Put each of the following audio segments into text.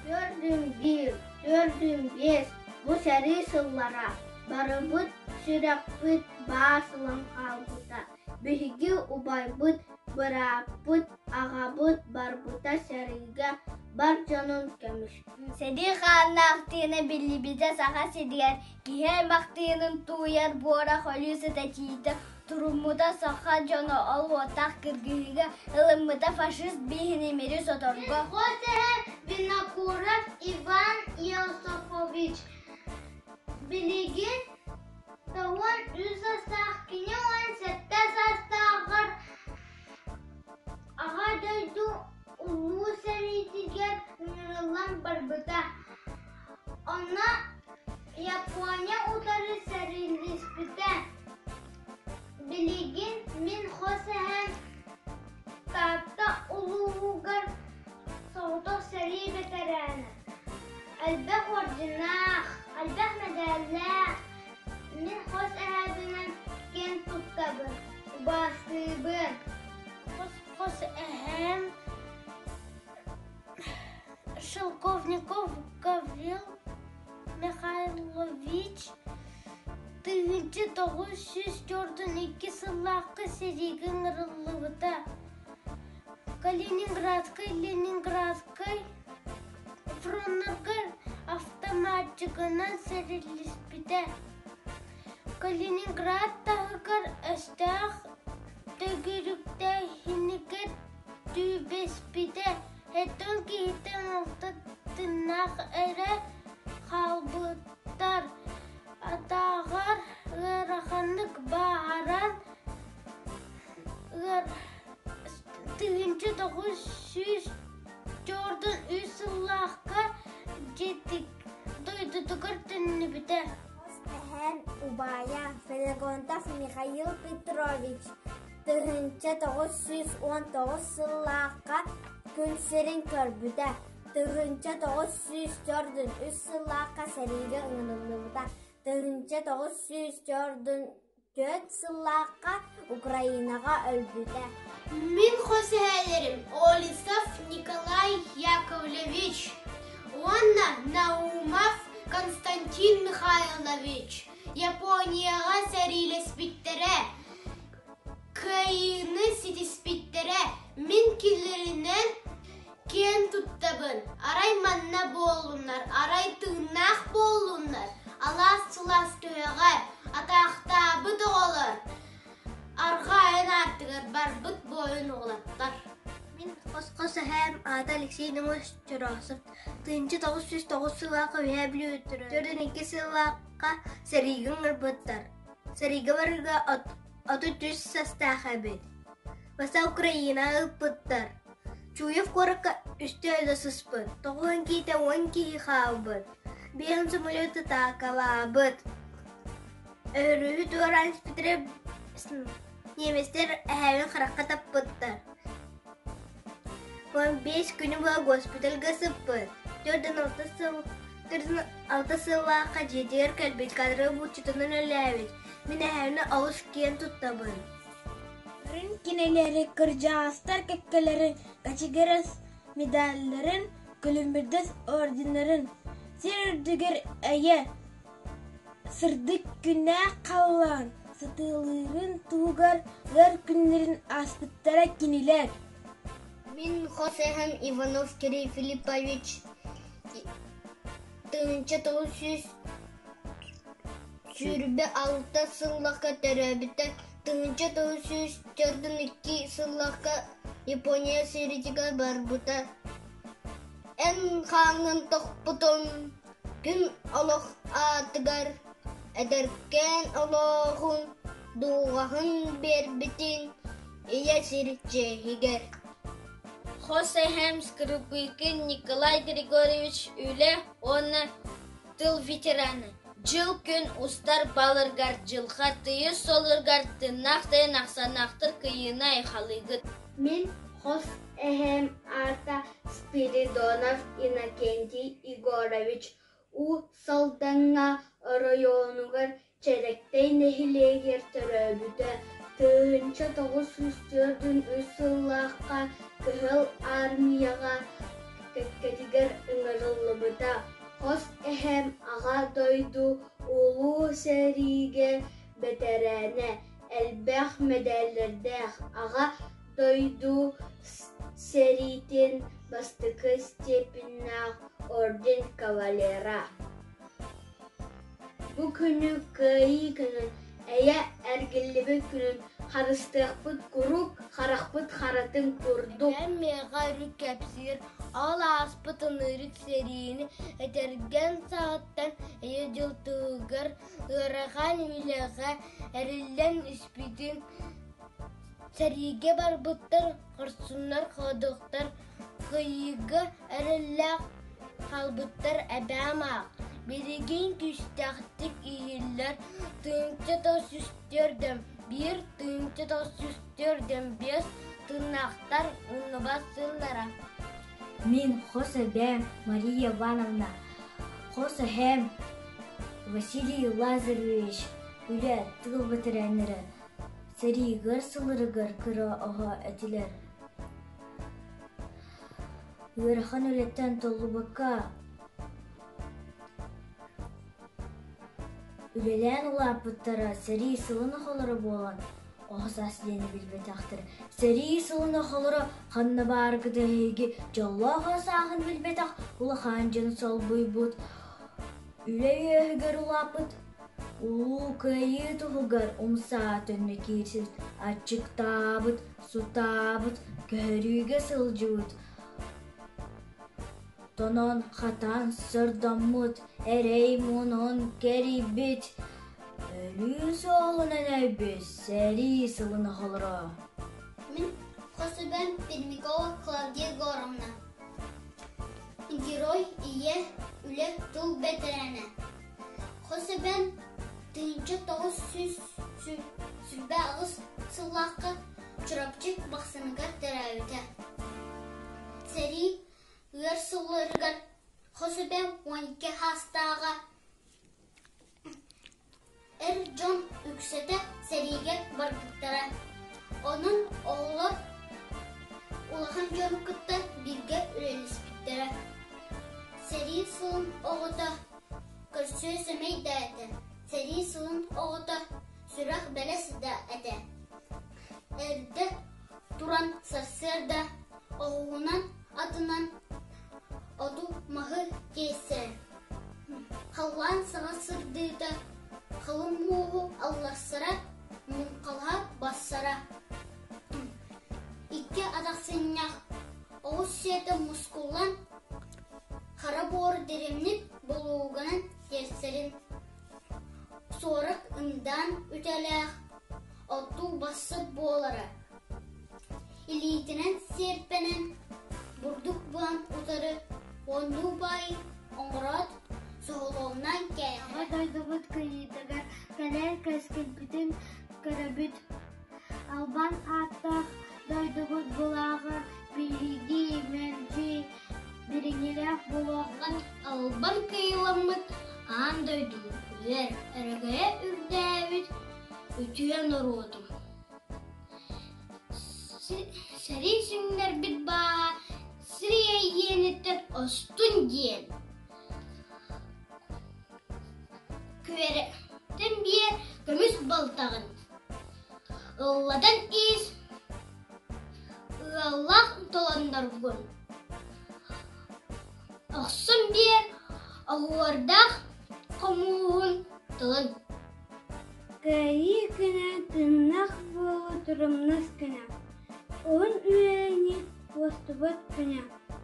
41, 45 бу сэрии сыллара барыбыт сүрэхпит баас ылан хаалбыта. Биһиги убайбыт, бырааппыт, аҕабыт барбыта сэриигэ бар дьонун көмүскүү. Сэрии хааннаах тыына биллибитэ Саха сиригэр киһи аймах тыынын тууйар буорах өлүү сытачыыта туруммута саха дьоно ол уоттаах кыргыһыыга ылыммыта фашист бииһин имири соторго. Хос эһэ Винокуров Иван Иосифович билигин 93 саастаах кини 17 саастааҕар Аҕа дойду Улуу сэриитигэр ыҥырыллан барбыта. Онно Япония утары сэриилэспитэ. Билигин мин хос эһэм Таатта улууһугар соҕотох сэрии бэтэрээнэ. Элбэх орденаах, элбэх мэдээллээх. Мин хос эһээбинэн киэн туттабын, убаастыыбын. Хос-хос эһээм Шелковников Гаврил Михайлович 1942 сыллаахха сэриигэ ыҥырыллыбыта. Калининградскай, Ленинградскай фроннарга автоматчигынан сэриилэспитэ. Калининград таһыгар өстөөх төгүрүктээһинигэр түбэспитэ, Хэттэн киһиттэн алта тыыннаах эрэ хаалбыттар, атаҕар ыараханнык бааһыран 1943 сыллаахха дойдутугар төннүбүтэ. Эһэм убайа Флегонтов Михаил Петрович 1919 сыллаахха күн сирин көрбүтэ, 1943 сыллаахха сэриигэ ыҥырыллыбыта, 1944 сыллаахха Украинаҕа өлбүтэ. Мин хос эһээлэрим Олесов Николай Яковлевич уонна Наумов Константин Михайлович Японияҕа сэриилэспиттэрэ. Кыайыыны ситиспиттэрэ, мин кинилэринэн киэн туттабын, арай манна буоллуннар, арай тыыннаах буоллуннар, алаас сылаас төһөҕө, атаахтаабыт оҕолор, арҕаа айан аартыгар барбыт буойун уолаттар. Мин хос-хос эһээм аата Алексей Наумович Чоросов 1909 сыллаахха Үөһээ Бүлүү 42 сыллаахха сэриигэ ыҥырбыттар. Сэриигэ барыыга 33 састаах эбит. Баса Украина ыыппыттар. Чуев куоракка үстэ өлө сыспыт, тоҕуһун киитэ уон киһи хаалбыт, биэһин самолет атаакалаабыт. Өрүһү туораан испиттэрэ немецтэр эһээбин харахха таппыттар. 15 күнү быһа госпитальга сыппыт. 46 сыл 46 сыллаахха дьиэтигэр кэлбит кадры булчутунан үлэлээбит. Мин эһээбинэн олус киэн туттабын. Барын кинилэри кырдьаҕастар кэккэлэрин, качыгырас медалларын, күлүмүрдэс орденнарын, сир үрдүгэр эйэ, сырдык күннээх халлаан сатыылыырын туһугар ыар күннэрин ааспыттара кинилэр. Мин хос эһэм Иванов Кирилл Филиппович 1926 сылларга төрөөбүтэ, 1942 сылларга Япония сэриитигэр барбыта. Эн хааҥҥын тохпутун күн олох аатыгар эдэркээн олоҕун дууһаҕын биэрбитин ийэ сир чиэһигэр. Хос эһэм Скрыбыкин Николай Григорьевич үлэ уонна тыл ветерана. Дьыл-күн устар балыргар дьылҕа тыйыс солургар тыннаах тайын ахсаннаахтар кыйыына айхалыыгыт. Мин хос эһэм аата Спиридонов Иннокентий Егорович Уус Алдаҥҥа оройуонугар Чэриктэй нэһилиэгэр төрөөбүтэ. 1943 сыллаахха Кыһыл Армияҕа кэккэтигэр ыҥырыллыбыта. Хос эһэм Аҕа дойду Улуу сэриигэ бэтэрээнэ, элбэх мэдээллэрдээх Аҕа дойду сэриитин бастакы степеннээх орден кавалера. Бу күнү Кыайыы күнүн, эйэ эргиллибит күнүн харыстыахпыт куруук харахпыт харатын курдук. Эбэм миэхэ өрүү кэпсиир, ол ааспыт ынырык сэриини этэргэн саҕаттан эйэ дьылтыгар ыарахан үлэҕэ эриллэн испитин, сэриигэ барбыттар хорсуннар ходуктар кыайыыга эрэллээх хаалбыттар эбээм аах билигин күүстээхтик иһиллэр 1941 1945 тыыннаахтар умнубат сыллара. Мин хос эбээм Мария Ивановна, хос эһээм Василий Лазаревич үлэ тыыл бэтэрээннэрэ сэриигэр сылырыгар кыра оҕо этилэр. Ыарахан үлэттэн толлубакка үлэлээн улааппыттара сэрии сылын оҕолоро буолан оҕо саас диэни билбэтэхтэрэ. Сэрии сылын оҕолоро ханна бааргыт эһиги дьоллоох оҕо сааһын билбэтэх улахан дьон солбуйбут үлэ үөһүгэр улааппыт Улуу Кыайыы туһугар умсаа төннө киирсибит, аччыктаабыт, сутаабыт, көһөрүүгэ сылдьыбыт, тонон-хатан сордоммут, эрэй мунун кэрийбит, өлүү суолунан өлбүт сэрии сылын оҕолоро. Мин хос эбэм Пермякова Клавдия Егоровна. Герой ийэ, үлэ, тыл бэтэрээнэ. Хос эбэм 1928 сыллаахха Чурапчы Бахсыныгар төрөөбүтэ. Сэрии ыар сылларыгар хос эбэм 12 саастааҕа эр дьон үксэтэ сэриигэ барбыттара. Онон оҕолор улахан дьону кытта бииргэ үлэлэспиттэрэ. Сэрии сылын оҕото Көрсүө сэмэй да этэ, сэрии сылын оҕото сүрэх бэлэс да этэ. Эрдэ туран сарсыарда оҕуһунан атынан оту-маһы тиэйсэрэ. Халлаан саҥа сырдыыта халыҥ мууһу алларсара, муҥхалаһа бассара. Икки атах сынньах оҕус сиэтэ мускуллан Хара буор дириҥник булууганан тиэрсэрин, суорак ымдаан үтэлээх, оттуу бассыт буолара. Илиитинэн сиэрпэнэн бурдук быан утары уоннуу баай оҥороот соһолооннаан кээһэр. Аҕа дойдубут кыайыытыгар кэлэр кэскилбитин көрөбүт. Албан ааттаах дойдубут былааҕа биһиги мэлдьи Дириҥилээх буолуохха албан кыайыламмыт аан дойдуну үөр, өрөгөйө үрдээбит үтүө норуотум. Сэрии сүҥнэрбит бааһа сир эйиэниттэн остун диэн күөрэттэн биэр көмүс балтаҕын ыллатан иис Ыаллаах толонноргун Охсун биэр оһуордаах хомууһун тылын Кыайыы күнэ тыыннаах буолуу турумнас күнэ, уһун үйэлэнии уостубат күнэ,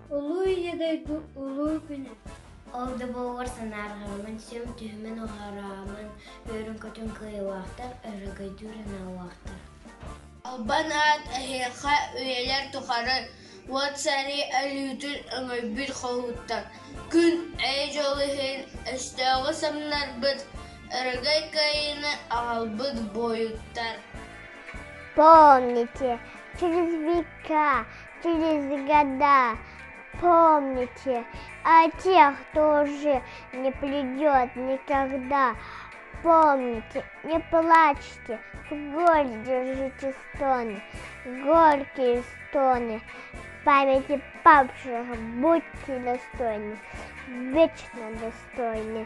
Улуу Ийэ дойду улуу күнэ. Ол да буоллар санаарҕааман, сүөм түһүмэн уһарааман, үөрүн-көтүн кыайыылаахтар, өрөгөйдүүр аналлаахтар. Албан аат эһиэхэ үйэлэр тухары уот сэрии өлүүтүн өҥөйбүт хоһууттар, күн эйэ-дьол иһин өстөөҕү самнарбыт, өрөгөй кыайыыны аҕалбыт буойуттар. Помните, через века, через года, помните о тех, кто уже не придет никогда. Помните, не плачьте, в горе держите стоны, горькие стоны. Памяти павших будьте достойны, вечно достойны.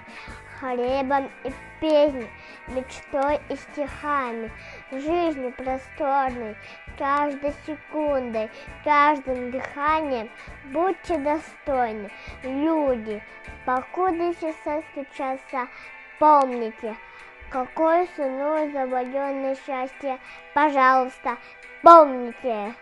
Хлебом и песней, мечтой и стихами, жизнью просторной, каждой секундой, каждым дыханием будьте достойны. Люди, покуда часа стучатся, помните, какой ценой завоевано счастье. Пожалуйста, помните.